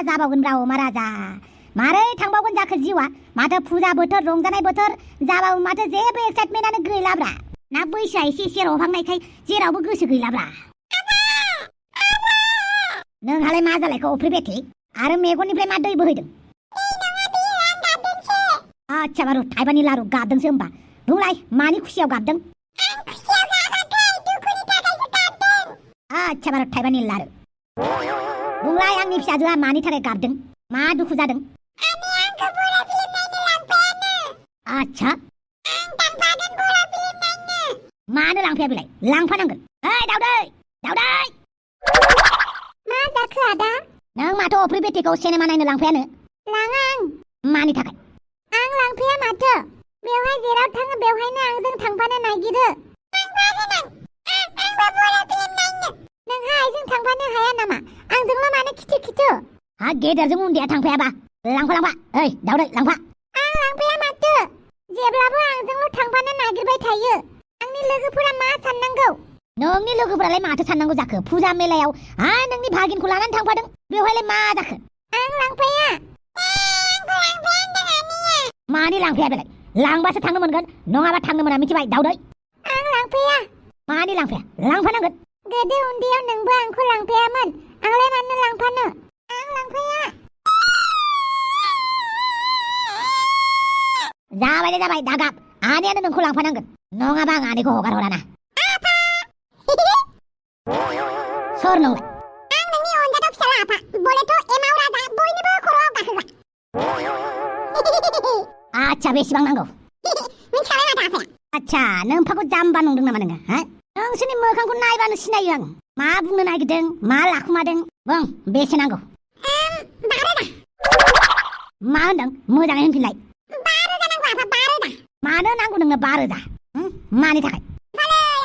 जाबावगोनब्रा महाराजा मारै थांबावगोन जाखो जिउआ माथो फुजा बोथोर रंजानाय बोथोर जाबाबो माथो जेबो एक्साइटमेन्टानो गैलाब्रा ना बैसोआ एसे रहांनायखाय जेरावबो गोसो गैलाब्रा नोंहालाय मा जालायखो अफ्रि बेथे आरो मेगननिफ्राय मा दै बोहैदों आच्छा बारु थाइबानि लारु गाबदोंसो होमबा बुंलाय मानि खुसियाव गाबदों आच्छा बारु थाइबानि लारु बुंलाय आंनि फिसाजोआ मानि थाखाय गाबदों मा दुखु जादों आच्छा मानो लांफाया बेलाय लांफानांगोन ओइ दावदै दावदै मा जाखो आदा नों माथो अफ्रि बेटेखौ सिनेमा नायनो लांफायानो लाङा आं मानि थाखाय आं लांफाया माथो बेवहाय जेराव थाङो बेवहायनो आंजों थांफानो नागिरो नोंहा आइजों थांफानो हाया नामा आंजोंल' मानो खिथु हा गेदेरजों उन्दैया थांफायाबा लांफा ओइ दावदै लांफा आं लांफाया माथो जेब्लाबो आंजोंल' थांफानो नागिरबाय थायो आंनि लोगोफोरा मा साननांगौ नोंनि लोगोफोरालाय माथो साननांगौ जाखो फुजा मेलायाव नोंनि भागिनखौ लानानै थांफादों बेवहायलाय मा जाखो आं लांफाया मानि लांफाया बेलाय लांबासो थांनो मोनगोन नङाबा थांनो मोना मिथिबाय दावदै आं लांफाया मानि लांफाया लांफानांगोन गोदो उन्दैयाव नोंबो आंखौ लांफायामोन आंलाय मानो लांफानो आं लांफाया जाबाय दागाब आनैयानो नोंखौ लांफानांगोन नङाबा आं आनैखौ हगार हराना सोर नोंलाय आं नोंनि अनजाथाव फिसाला आफा बलेथ' एमाव राजा बयनिबो खर'आव गाखोग्रा आच्छा बेसेबां नांगौ मिथिखाबाय माथो आफाया आच्छा नोंफाखौ जाम्बा नंदों नामा नोङो नोंसोरनि मोखांखौ नायबानो सिनायो आं मा बुंनो नागिरदों मा लाखुमादों बुं बेसे नांगौ 5,000 मा होनदों मोजाङै होनफिनलाय 5,000 नांगौ आफा 5,000 मानो नांगौ नोंनो 5,000 मानि थाखाय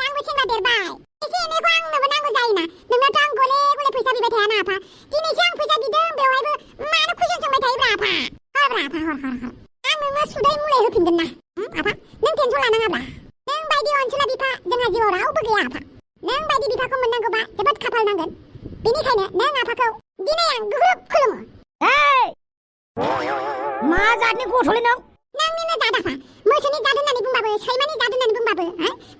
आंबो सेंग्रा देरबाय एसे एनैखौ आंनोबो नांगौ जायोना नोंनाथ' आं गले फैसा बिबाय थायाना आफा दिनैसो आं फैसा बिदों बेवहायबो मानो कुइसन सोंबाय थायोब्रा आफा हरब्रा आफा हर आं नोंनो सुदै मुलि होफिनगोन ना आफा नों टेनसन लानाङाब्रा नों बायदि अनसुला बिफा जोंहा जिउआव रावबो गैया आफा नों बायदि बिफाखौ मोननांगौबा जोबोद खाफाल नांगोन बेनिखायनो नों आफाखौ दिनै आं गोग्रोब खुलुमो मा जातनि गथ'लै नोंनिनो जाद आफा मोसौनि जाद होननानै बुंबाबो सैमानि जाद होननानै बुंबाबो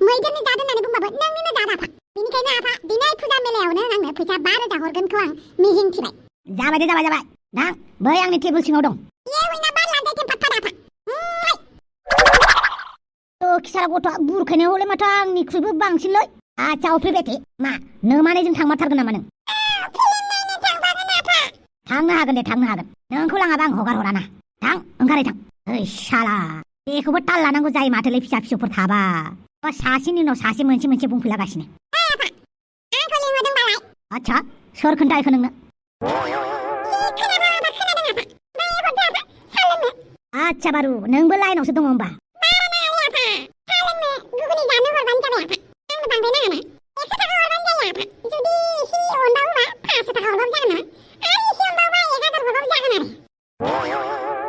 मैदेरनि जाद होननानै बुंबाबो नोंनिनो जाद आफा बेनिखायनो आफा दिनै फुजा मेलायावनो आंनो फैसा 5,000 हरगोनखौ आं मिजिंथिबाय जाबाय थां बै आंनि टेबोल सिङाव दं खिसारा गथ'आ बुरखायनायाव हले माथो आंनिख्रुइबो बांसिनलै आच्छा अफ्रि बेटे मा नोमानैजों थांमारथारगोन नामा नों थांनो हागोन दे थांनो हागोन नोंखौ लाङाबा आं हगार हराना थां ओंखारै थां ओइ शाला बेखौबो ताल लानांगौ जायो माथोलै फिसा फिसौफोर थाबा सासेनि उनाव सासे मोनसे बुंफैलागासिनो आच्छा सोर खोन्थायखो नोंनो आच्छा बारु नोंबो लाइनावसो दङ होमबा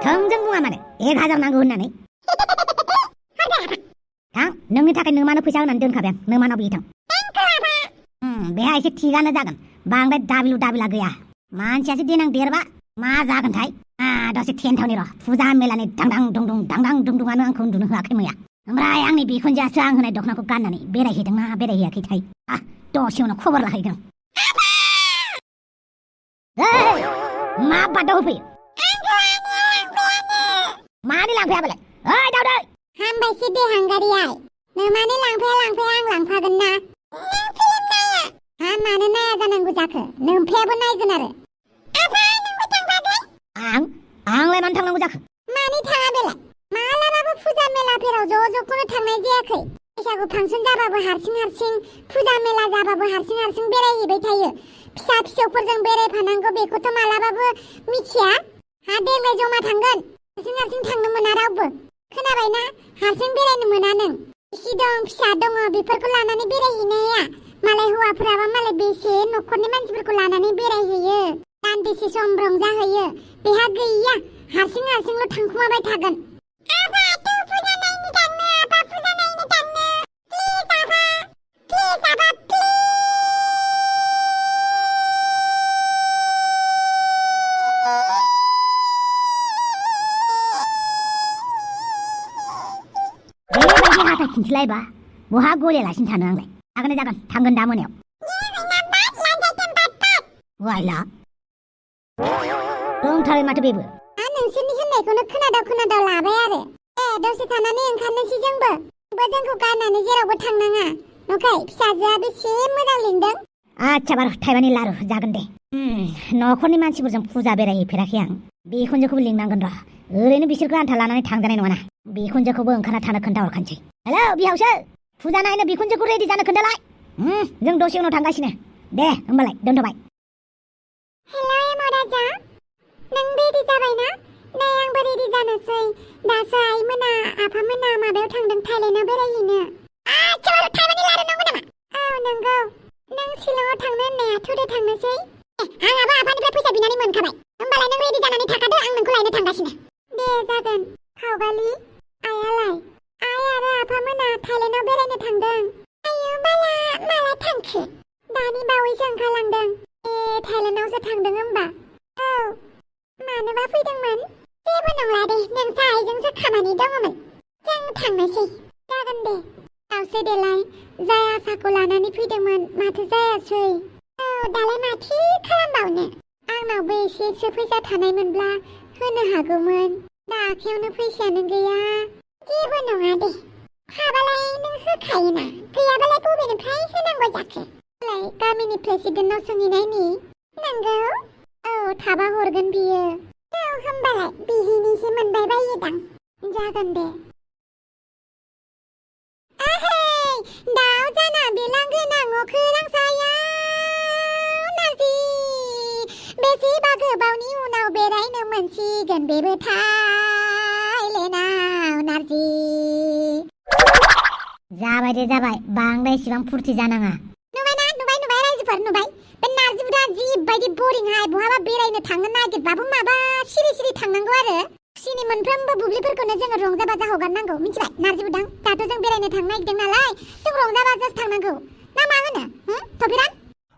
थोंजों बुङा मानो 1,000 नांगौ होननानै थां नोंनि थाखाय नोमानो फैसा होनानै दोनखाबाय आं नोमानाव बियो थां बेहा एसे थिगानो जागोन बांद्राय दाबिला गैया मानसियासो देनां देरबा मा जागोनथाय दसे थेनथावनि र' फुजा मेलानि दांदां दुंदुङानो आंखौ उन्दुनो होआखै मैया ओमफ्राय आंनि बिखुनजोआसो आं होनाय दख'नाखौ गाननानै बेरायहैदोंना बेरायहैयाखैथाय दसे उनाव खबर लाहैगोन मा बादाव होफैयो मानि लांफाया बेलाय ओइ दावदै हामबायसै दे हांगारियाय नोमानो लांफाया आं लांफागोन ना नों फिल्म नाया मानो नाया जानांगौ जाखो नोमफायाबो नायगोन आरो आफा नोंबो थांफागोन आंलाय मानो थांनांगौ जाखो मानि थाङा बेलाय मालाबाबो फुजा मेलाफोराव ज'-ज'खौनो थांनाय जायाखै बैसागु फांसन जाबाबो हारसिं फुजा मेला जाबाबो हारसिं बेरायहैबाय थायो फिसा फिसौफोरजों बेरायफानांगौ बेखौथ' मालाबाबो मिथिया देग्लाय जमा थांगोन हारसिं थांनो मोना रावबो खोनाबायना हारसिं बेरायनो मोना नों बिसि दं फिसा दङ बेफोरखौ लानानै बेरायहैनाया मालाय हौवाफोराबा मालाय बेसे न'खरनि मानसिफोरखौ लानानै बेरायहैयो दान्दिसे सम रंजाहैयो बेहा गैया हारसिंल' थांखुमाबाय थागोन खिन्थिलायबा बहा गलियालासिनो थानो आंलाय जागोन थांगोन दा मोनायाव वाइला दंथारो माथो बेबो नोंसोरनि होननायखौनो खोनादाव लाबाय आरो दसे थानानै ओंखारनोसै जोंबो जोंखौ गारनानै जेरावबो थांनाङा न'खाय फिसाजोआ बेसे मोजां लिंदों आच्छा बार थाइबानि लारु जागोन दे न'खरनि मानसिफोरजों फुजा बेरायहैफेराखै आं बिखुनजोखौबो लिंनांगोन र' ओरैनो बिसोरखौ आन्था लानानै थांजानाय नङाना बिखुनजोखौबो ओंखारना थानो खोन्थाहरखानोसै हेलौ बिहावसो फुजा नायनो बिखुनजोखौ रेडि जानो खोन्थालाय जों दसे उनाव थांगासिनो दे होमबालाय दोनथ'बाय हेलौ एम राजा नों रेडि जाबायना नै आंबो रेडि जानोसै दासो आइमोना आफामोना माबायाव थांदों थाइलेण्डआव बेरायहैनो थाइबानि लारु नंगौ नामा औ नंगौ नों शिलंआव थांनो होननाया थुदो थांनोसै आंहाबो आफानिफ्राय फैसा बिनानै मोनखाबाय होमबालाय नों रेडि जानानै थाखादो आं नोंखौ लायनो थांगासिनो दे जागोन खावगालि आइयालाय आइ आरो आफामोना थाइलेण्डआव बेरायनो थांदों आयौ माला थांखो दानि बावैसो ओंखारलांदों थाइलेण्डआवसो थांदों होमबा औ मानोबा फैदोंमोन जेबो नंला दे नोंसा आइजोंसो खामानि दङमोन जों थांनोसै जागोन दे दावसो देलाय जाय आसाखौ लानानै फैदोंमोन माथो जायासै औ दालाय माथो खालामबावनो आंनावबो एसेसो फैसा थानायमोनब्ला होनो हागौमोन दा आखायावनो फैसायानो गैया जेबो नङा दे हाबालाय नों होखायोना गैयाबालाय बबेनिफ्राय होनांगौ जाखो गामिनि प्रेसिडेन्टनाव सोंहैनायनि नंगौ औ थाबा हरगोन बियो औ होमबालाय बिहिनिसो मोनबाय बायोदां जागोन दे आहै दाउ जाना बिलांगोनां अखोरां सायाव नारजि बेसेबा गोबावनि उनाव बेरायनो मोनसिगोन बेबो थाइलेण्डआव नारजि जाबाय दे जाबाय बांद्राय इसिबां फुरथि जानाङा नुबाय रायजोफोर नुबाय बे नारजिफोरा जिबायदि बरिंहाय बहाबा बेरायनो थांनो नागिरबाबो माबा सिरि थांनांगौ आरो खुसिनि मोनफ्रोमबो बुब्लिफोरखौनो जोङो रंजा बाजा हगारनांगौ मिथिबाय नारजि बुदां दाथ' जों बेरायनो थांनो नागिरदों नालाय जों रंजा बाजासो थांनांगौ ना मा होनो थबिरान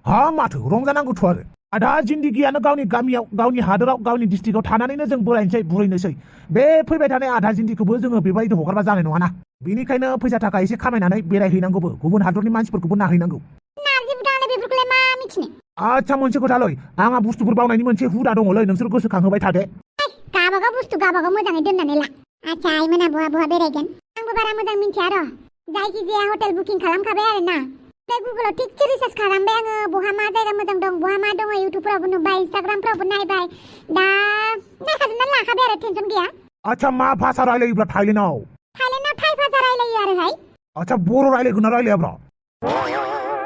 हा माथो रंजानांगौथ' आरो आधा जिन्दगियानो गावनि गामियाव गावनि हादोराव गावनि डिस्ट्रिक्टआव थानानैनो जों बोरायनोसै बुरैनोसै बे फैबाय थानाय आधा जिन्दगिखौबो जोङो बेबायदि हगारबा जानाय नङाना बेनिखायनो फैसा थाखा एसे खामायनानै बेरायहैनांगौबो गुबुन हादरनि मानसिफोरखौबो नायहैनांगौ नारजि बुदांलाय बेफोरखौलाय मा मिथिनो आच्छा मोनसे खोथालै आंहा बुस्थुफोर बावनायनि मोनसे हुदा दङलै नोंसोर गोसोखांहोबाय थादे गाबागाव बुस्थु गाबागाव मोजाङै दोननानै ला आच्छा आइमोना बहा बेरायगोन आंबो बारा मोजां मिथिया र' जायखिजाया हटेल बुकिं खालामखाबाय आरो ना ओमफ्राय गुगोलाव थिगसे रिसार्च खालामबाय आङो बहा मा जायगा मोजां दं बहा मा दङ इउटुबफोरावबो नुबाय इन्स्टाग्रामफोरावबो नायबाय दा नायखाजोबनानै लाखाबाय आरो टेनसन गैया आच्छा मा भाषा रायलायोब्रा थाइलेण्डआव थाइ भाषा रायलायो आरोहाय आच्छा बर' रायलायगोन ना रायलायाब्रा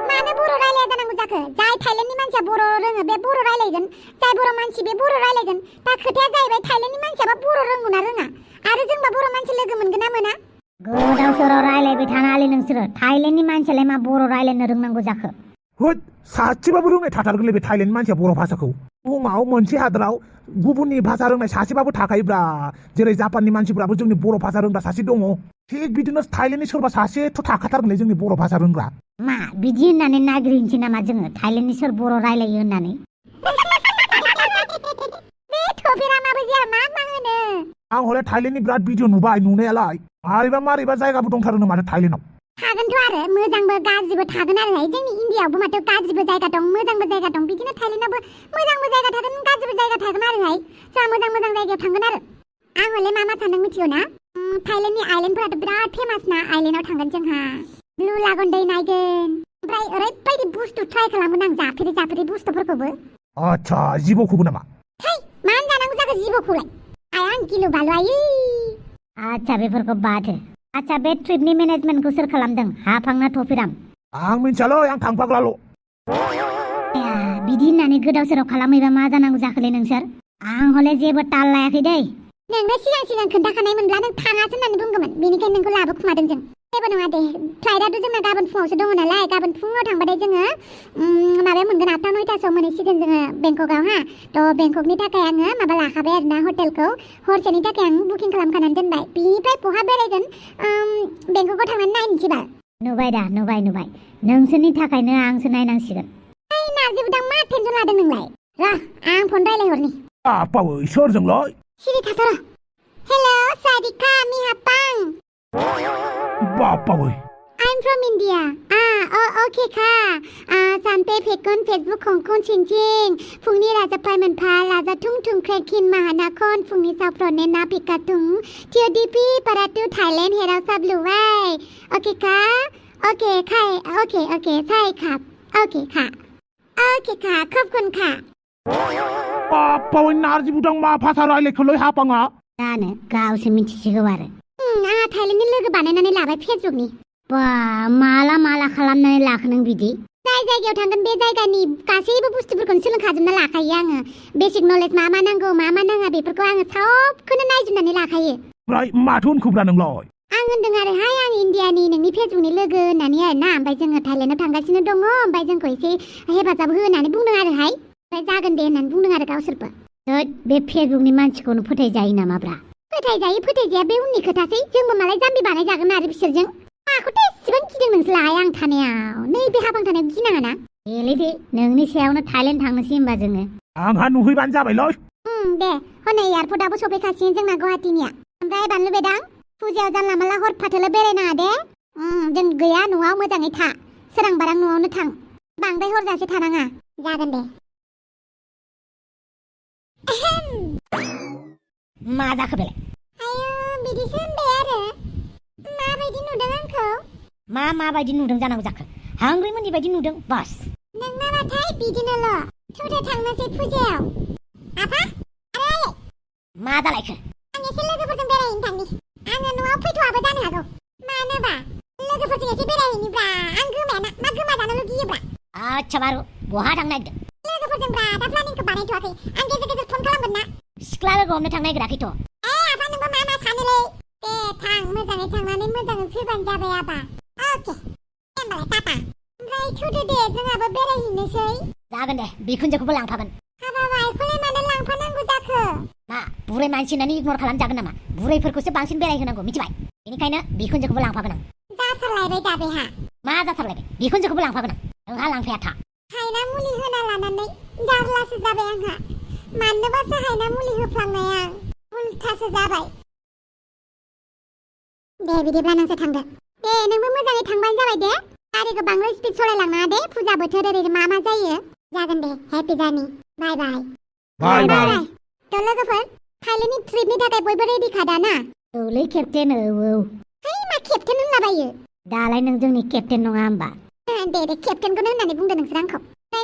मानो बर' रायलाया जानांगौ जाखो जाय थाइलेण्डनि मानसिया बर' रोङो बे बर' रायलायगोन जाय बर' मानसि बे बर' रायलायगोन दा खोथाया जाहैबाय थाइलेण्डनि मानसियाबा बर' रोंगौ ना रोङा आरो जोंबा बर' मानसि लोगो मोनगोन ना मोना गोदाव सोराव रायलायबाय थानालै नोंसोरो थाइलेण्डनि मानसियालाय मा बर' रायलायनो रोंनांगौ जाखो होद सासेबाबो रोंनाय थाथारगोनलै बे थाइलेण्डनि मानसिया बर' भाषाखौ बुहुमाव मोनसे हादराव गुबुननि भाषा रोंनाय सासेबाबो थाखायोब्रा जेरै जापाननि मानसिफोराबो जोंनि बर' भाषा रोंग्रा सासे दङ थिग बिदिनो थाइलेण्डनि सोरबा सासेथ' थाखाथारगोनलै जोंनि बर' भाषा रोंग्रा मा बिदि होननानै नागिरहैनोसै नामा जोङो थाइलेण्डनि सोर बर' रायलायो होननानै बे थफेरामाबो जाया मा होनो आं हले थाइलेण्डनि बिराद भिडिअ नुबाय नुनायालाय मारैबा जायगाबो दंथारो माथो थाइलेण्डआव थागोनथ' आरो मोजांबो गाज्रिबो थागोन आरोहाय जोंनि इन्डियायावबो माथो गाज्रिबो जायगा दं मोजांबो जायगा दं बिदिनो थाइलेण्डआवबो मोजांबो जायगा थागोन गाज्रिबो जायगा थागोन आरोहाय जोंहा मोजां जायगायाव थांगोन आरो आं हले मा सानदों मिथिगौ ना थाइलेण्डनि आइलेण्डफोराथ' बिराद फेमास ना आइलेण्डआव थांगोन जोंहा ब्लु लागन दै नायगोन ओमफ्राय ओरैबायदि बुस्थु ट्राय खालामगोन आं जाफेरै बुस्थुफोरखौबो आच्छा जिबौखौबो नामा थै मानो जानांगौ जाखो जिबौखौलाय आं गिलु बालु आयै आच्छा बेफोरखौ बाद हो आच्छा बे ट्रिपनि मेनेजमेन्टखौ सोर खालामदों हाफांना थफिराम आं मिन्थियालै आं थांफाग्राल' बिदि होननानै गोदाव सोराव खालामहैबा मा जानांगौ जाखोलै नोंसोर आं हले जेबो ताल लायाखै दै नोंनो सिगां खोन्थाखानायमोनब्ला नों थाङासो होननानै बुंगौमोन बेनिखायनो नोंखौ लाबोखुमादों जों जेबो नङा दे फ्लाइटआथ' जोंना गाबोन फुङावसो दङ नालाय गाबोन फुङाव थांबाथाय जोङो माबायाव मोनगोन 8टा 9टासोआव मोनहैसिगोन जोङो बेंककआव हा थ' बेंककनि थाखाय आङो माबा लाखाबाय आरोना हटेलखौ हरसेनि थाखाय आं बुकिं खालामखानानै दोनबाय बिनिफ्राय बहा बेरायगोन बेंककआव थांनानै नायनोसै बाल नुबाय नोंसोरनि थाखायनो आंसो नायनांसिगोन ओइ नारजि बुदां मा टेनसन लादों नोंलाय र' आं फन रायलायहरनि बावै सोरजोंलै सिरि थाथ'र हेल' सादिका मिहापां बाप्पावय I'm from India โอเคค่ะสันเปเพจก้นเฟซบุ๊กของคุณจริงๆพรุ่งนี้เราจะไปมันพาเราจะทุ่งทุงเครคินมหานครพรุ่งนี้สาวโปรดเน้นนาพิกาตุงเที่ยวดีพี่ปาราตูไทยแลนด์ให้เราซับรู้ไว้โอเคค่ะโอเคค่ะโอเคใช่ครับโอเคค่ะขอบคุณค่ะ बाप्पावय नारजि बुदां मा भाषा रायलायखोलै हापाङा जानो गावसो मिथिसिगौ आरो आंहा थाइलेन्डनि लोगो बानायनानै लाबाय फेसबुकनि बा माला खालामनानै लाखो नों बिदि जाय जायगायाव थांगोन बे जायगानि गासैबो बुस्थुफोरखौनो सोलोंखाजोबना लाखायो आङो बेसिक नलेज मा नांगौ मा नाङा बेफोरखौ आङो सबखौनो नायजोबनानै लाखायो ओमफ्राय माथो होनखोब्रा नोंलाय आं होनदों आरोहाय आं इन्डियानि नोंनि फेसबुकनि लोगो होननानै आरोना ओमफ्राय जोङो थाइलेन्डआव थांगासिनो दङ ओमफ्राय जोंखौ एसे हेफाजाब हो होननानै बुंदों आरोहाय ओमफ्राय जागोन दे होननानै बुंदों आरो गावसोरबो बे फेसबुकनि मानसिखौनो फोथायजायो नामाब्रा फोथायजाया बे उननि खोथासै जोंबो मालाय जाम्बि बानायजागोन आरो बिसोरजों माखौथ' एसेबां गिदों नोंसोरलाय आं थानायाव नैबे हाबां थानायाव गिनाङा ना देलै दे नोंनि सायावनो थाइलेन्ड थांनोसै होमबा जोङो आंहा नुहैबानो जाबायलै दे हनै एयारपर्टआबो सफैखासिगोन जोंना गुवाहाटीनिया ओमफ्राय बानलु बेदां फुजायाव जानला मानला हर फाथोल' बेरायनाङा दे जों गैया न'आव मोजाङै था सोरां बारां न'आवनो थां बांद्राय हरजासे थानाङा जागोन दे मा जाखो बेलाय आयौ बिदिसो होनबाय आरो माबायदि नुदों आंखौ माबायदि नुदों जानांगौ जाखो हांग्रिमोननि बायदि नुदों बास नोंनाबाथाय बिदिनोल' थौदो थांनोसै फुजायाव आफा आरो मा जालायखो आं एसे लोगोफोरजों बेरायहैनो थांनि आङो न'आव फैथ'आबो जानो हागौ मानोबा लोगोफोरजों एसे बेरायहैनिब्रा आं गोमायाना मा गोमाजानो लुगैयोब्रा आच्छा बारु बहा थांनो नागिरदों लोगोफोरजों ब्रा दा प्लानिंखौ बानायथ'वाखै आं गेजेर गेजेर फन खालामगोन ना सिख्ला लोगो हमनो थांनो नागिराखैथ' आफा नोंबो मा सानोलै दे थां मोजाङै थांनानै मोजाङै फैबानो जाबाय आबा अके होमबालाय टाटा ओमफ्राय थौदो दे जोंहाबो बेरायहैनोसै जागोन दे बिखुनजोखौबो लांफागोन हाबाब आइखौलाय मानो लांफानांगौ जाखो मा बुरै मानसि होननानै इगनर खालामजागोन नामा बुरैफोरखौसो बांसिन बेरायहोनांगौ मिथिबाय बेनिखायनो बिखुनजोखौबो लांफागोन आं जाथारलायबाय दा बेहा मा जाथारलायबाय बिखुनजोखौबो लांफागोन आं नोंहा लांफाया था हायना मुलि होना लानानै जारलासो जाबाय आंहा मानोबासो हायना मुलि होफ्लांनाय आं उल्थासो जाबाय दे बिदिब्ला नोंसोर थांदो दे नोंबो मोजाङै थांबानो जाबाय दे गारिखौ बांद्राय स्पिड सालायलांनाङा दे फुजा बोथोर ओरै मा जायो जागोन दे हेपि जार्नि बाय बाय थ' लोगोफोर थाइलेन्डनि ट्रिपनि थाखाय बयबो रेडि खादा ना औलै केप्टेन औ है मा केप्टेन होनलाबायो दालाय नों जोंनि केप्टेन नङा होमबा दे केप्टेनखौनो होननानै बुंदो नोंसोर आंखौ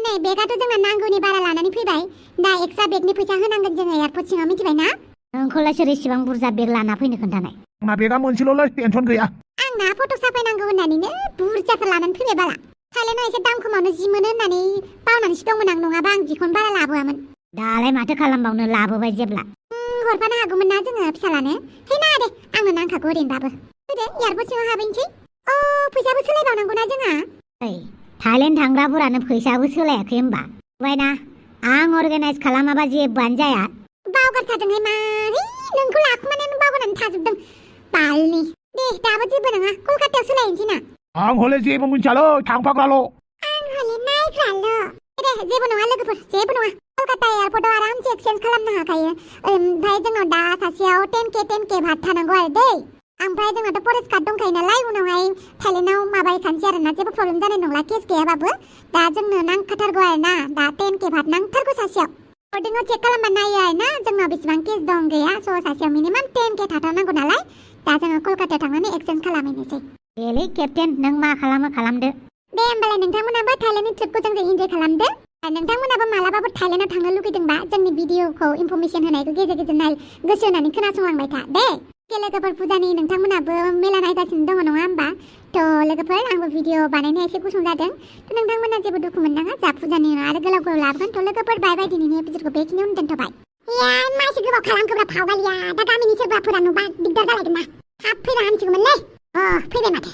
नै बेगाथ' जोंना नांगौनि बारा लानानै फैबाय दा एक्सट्रा बेगनि फैसा होनांगोन जोङो एयारपर्ट सिङाव मिथिबाय ना नोंखौलाय सोर इसेबां बुरजा बेग लाना फैनो खोन्थानाय आंना बेगा मोनसेल'लै टेनसन गैया आंना फट' साफायनांगौ होननानैनो बुरजाथार लानानै फैबाय बाला थाइलेन्डआव एसे दाम खमावनो जि मोनो होननानै बावनानैसो दंमोन आं नङाबा आं जिखौनो बारा लाबोआमोन दालाय माथो खालामबावनो लाबोबाय जेब्ला हरफानो हागौमोन ना जोङो फिसालानो है ना दे आंनो नांखागौ ओरैनोबाबो फैदो एयारपर्ट सिङाव हाबैनोसै फैसाबो सोलायबावनांगौना जोंहा ओइ थाइलेन्ड थांग्राफोरानो फैसाबो सोलायाखै होमबा बायना आं अर्गानाइज खालामाबा जेबोआनो जाया बावगारथारदोंहाय मा नोंखौ लाखुमानायानो बावगारनानै थाजोबदों बालनि दे दाबो जेबो नङा कलकातायाव सोलायनोसै ना आं हले जेबो मिन्थियालै थांफाग्राल' आं हले नायग्राल' दे जेबो नङा लोगोफोर जेबो नङा कलकाता एयारपर्टआव आरामसे एक्सचेन्ज खालामनो हाखायो ओमफ्राय जोंनाव दा सासेयाव 10K भात थानांगौ आरो दै ओमफ्राय जोंनाथ' फरेस्ट कार्ड दंखायो नालाय उनावहाय थाइलेन्डआव माबायखानोसै आरोना जेबो प्रब्लेम जानाय नंला केस गैयाबाबो दा जोंनो नांखाथारगौ आरोना दा 10K भात नांथारगौ सासेयाव बर्डिंआव चेक खालामबा नायो आरोना जोंनाव बेसेबां केस दं गैया स' सासेयाव मिनिमाम 10K थाथारनांगौ नालाय दा जोङो कलकातायाव थांनानै एक्सचेन्ज खालामहैनोसै देलै केप्टेन नों मा खालामो खालामदो दे होमबालाय नोंथांमोनाबो थाइलेन्डनि ट्रिपखौ जोंजों इन्जय खालामदो नोंथांमोनाबो मालाबाबो थाइलेन्डआव थांनो लुगैदोंबा जोंनि भिडिअखौ इनफरमेसन होनायखौ गेजेर गेजेर गोसो होनानै खोनासंलांबाय था दे लोगोफोर फुजानि नोंथांमोनाबो मेला नायगासिनो दङ नङा होमबा थ' लोगोफोर आंबो भिडिअ बानायनाया एसे गुसुं जादों थ' नोंथांमोना जेबो दुखु मोननाङा जा फुजानि आरो गोलाव गोलाव लाबोगोन थ' लोगोफोर बाय बाय दिनैनि एपिसडखौ बेखिनियावनो दोनथ'बाय मासे गोबाव खालामखोब्रा फावगालिया दा गामिनि सोरबाफोरा नुबा दिगदार जालायगोन ना थाब फैबा हामसिगौमोनलै फैबाय माथो